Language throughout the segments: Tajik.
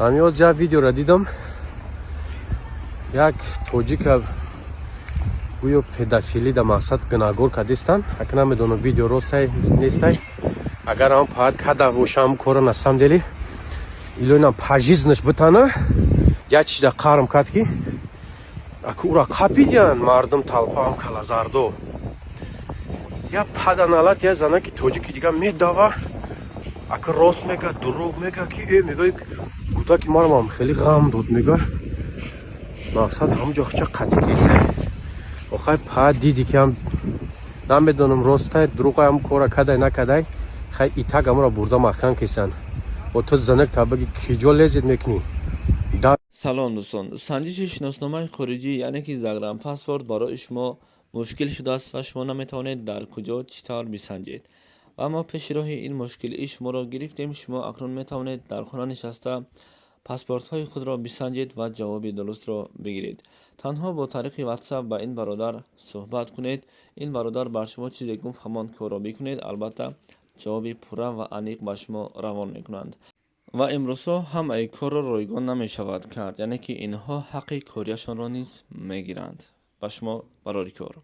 Ҳамиёз як видеоро дидам, як тоҷика гӯё педофилӣ да мақсад гунаҳгор кардистанд. Ака, намедонам, видео ростай нестай. Агар ҳам паҳат када боша, ҳам кора, на самом деле илоинам пожизненно ш битана. Як чиза қарм кард, ки ака ура қапидиян мардум, толпа ҳам калазардо. Я паданалат, я занаки тоҷики дига медава. Ака, рост мега, дурӯғ мега, ки мега, кӯдаки марам хеле ғам дод, мега. Мақсад, ҳамун ҷо хча қатӣ кеса. Охай па диди, ки ҳам намедонам, ростай, дурӯғай, ҳам кора кадай, накадай. Хай, итак амро бурда маҳкам кесан. Бо ту занак табаги киҷо лезет мекунӣ? Салом, дӯстон! Санҷиши шиносномаи хориҷӣ, яъне ки загранпаспорт, барои шумо мушкил шудааст ва шумо наметавонед дар куҷо, чӣ тавр бисанҷед. Ва мо пеши роҳи ин мушкилии шуморо гирифтем. Шумо акнун метавонед дар хона нишаста паспортҳои худро бисанҷед ва ҷавоби дурустро бигиред. Танҳо бо тариқи Ватсап ба ин бародар суҳбат кунед. Ин бародар бар шумо чизе гуфт, ҳамон корро бикунед. Албатта, ҷавоби пурра ва аниқ ба шумо равон мекунанд. Ва имрӯзҳо ҳамаи корро ройгон намешавад кард, яъне ки инҳо ҳаққи кориашонро низ мегиранд. Ба шумо барори кор.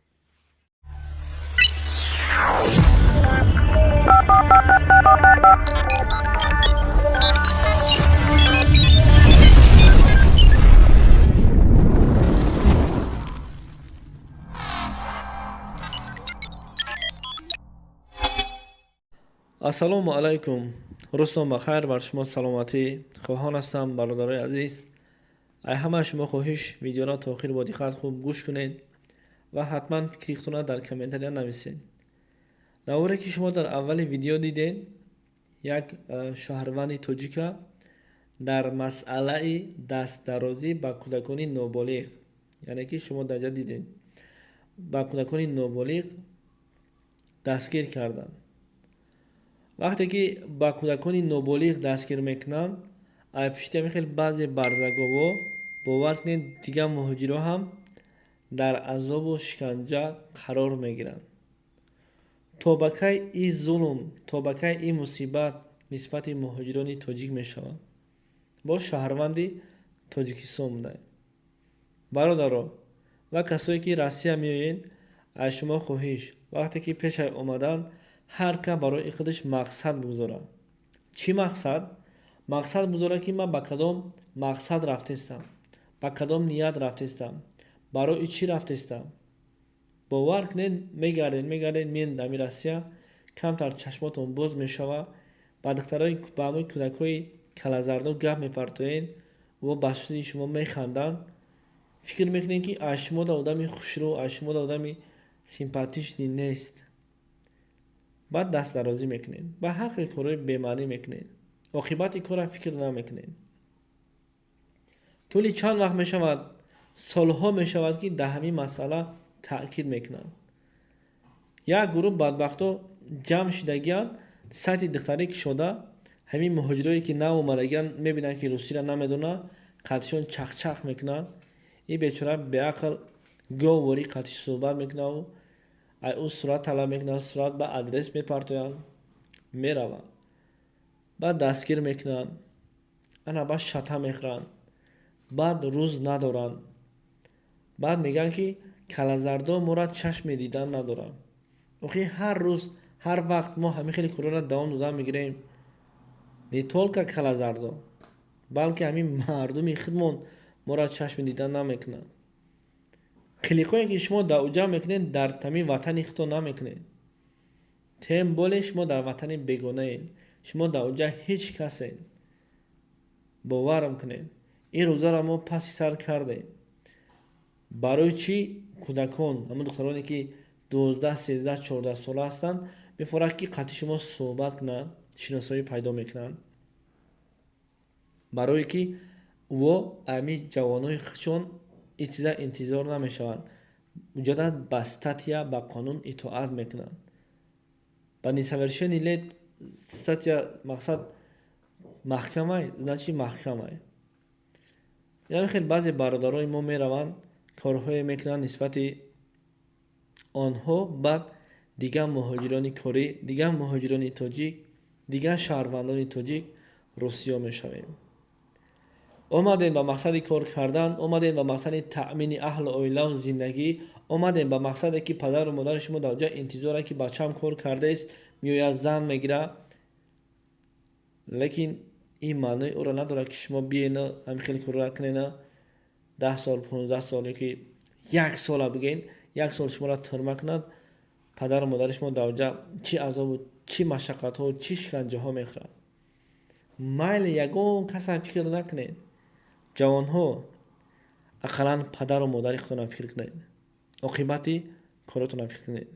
Ассалому алайкум, рӯзтон бахайр, бар шумо саломатӣ хоҳон ҳастам. Бародарои азиз, ай ҳама шумо хоҳиш: видеоро то охир бо диққат хуб гӯш кунед ва ҳатман фикри худтонро дар комментария нависед. Наворе ки шумо дар аввали видео дидед, як шаҳрванди тоҷика дар масъалаи дастдарозӣ ба кӯдакони ноболиғ, яъне ки шумо дар ҷа дидед, ба кӯдакони ноболиғ дастгир карданд. Вақте ки ба кӯдакони ноболиғ дастгир мекунанд, ай пишти ҳамин хел баъзе барзагово, бовар кунед, дигар муҳоҷиро ҳам дар азобу шиканҷа қарор мегиранд. То ба кай и зулм, то ба кай и мусибат нисбати муҳоҷирони тоҷик мешавад? Боз шаҳрванди Тоҷикистон будаем. Бародаро ва касое ки Россия меоед, аз шумо хоҳиш: вақте ки пешай омадан, ҳар кас барои худаш мақсад бигузорад. Чӣ мақсад? Мақсад бигузорад, ки ман ба кадом мақсад рафтестам, ба кадом ният рафтестам, барои чӣ рафтестам. Бовар кунед, мегардед, мегардед, меед дами Россия, камтар чашмотон боз мешавад, ба духтарои, ба ҳамои кӯдакҳои калазардо гап мепартоед, во ба сӯи шумо механданд. Фикр мекунед, ки аз шумо да одами хушрӯ, аз шумо да одами симпатичный нест. Баъд дастдарозӣ мекунед, ба ҳар хел корҳои бемаънӣ мекунед, оқибати корра фикр намекунед. Тӯли чанд вақт мешавад, солҳо мешавад, ки дар ҳамин масъала таъкид мекунанд. Як гурӯҳ бадбахтҳо ҷамъ шидагианд, сайти духтарӣ кушода, ҳамин муҳоҷирое ки нав омадагианд, мебинанд, ки русиро намедонанд, қатишон чахчах мекунанд. Ин бечора беақл говворӣ қатиш суҳбат мекунаву ай ӯ сурат талаб мекунад, сурат ба адрес мепартоянд, мераванд, баъд дастгир мекунанд, ана баъд шата мехӯранд, баъд рӯз надоранд. Баъд мегӯянд, ки калазардо моро чашми дидан надоранд. Охи ҳар рӯз, ҳар вақт мо ҳамин хели корҳоро давом додан мегирем. Не только калазардо, балки ҳамин мардуми худмон моро чашми дидан намекунанд. Қилиқое ки шумо дар уҷа мекунед, дар ҳамин ватани худтон намекунед. Тем более шумо дар ватани бегонаед, шумо дар уҷа ҳеҷ касед. Боварам кунед, ин рӯзаро мо паси сар кардем. Барои чӣ кӯдакон, ҳамон духтароне ки 12, 13, 14 сола ҳастанд, мефорад, ки қатъи шумо суҳбат кунанд, шиносоӣ пайдо мекунанд? Барое ки во ами ҷавонои худшон ин чиза интизор намешаванд. Муҷаррад ба статья, ба қонун итоат мекунанд. Ба несовершеннолетний статья, мақсад, маҳкамай, значит, маҳкамай. Инами хел баъзе бародарои мо мераванд, корҳое мекунанд нисбати онҳо. Баъд дигар муҳоҷирони корӣ, дигар муҳоҷирони тоҷик, дигар шаҳрвандони тоҷик русиё мешавем. Омадем ба мақсади кор кардан, омадем ба мақсади таъмини аҳлу оилаву зиндагӣ, омадем ба мақсаде, ки падару модари шумо дар ҷо интизоре, ки бачаам кор кардааст, меояд, зан мегирад. Лекин ин маънои ӯро надорад, ки шумо биена, ҳамин хел корро кунена, 10 сол, 15 сол ёки як сола бигӯен, як сол шуморо тюрьма кунад. Падару модари шумо дар ҷа чӣ азобу, чӣ машаққатҳо, чӣ шиканҷаҳо мехӯрад. Майли, ягон каса фикр накунед. Ҷавонҳо, ақаллан падару модари худтонам фикр кунед, оқибати коротонам фикр кунед.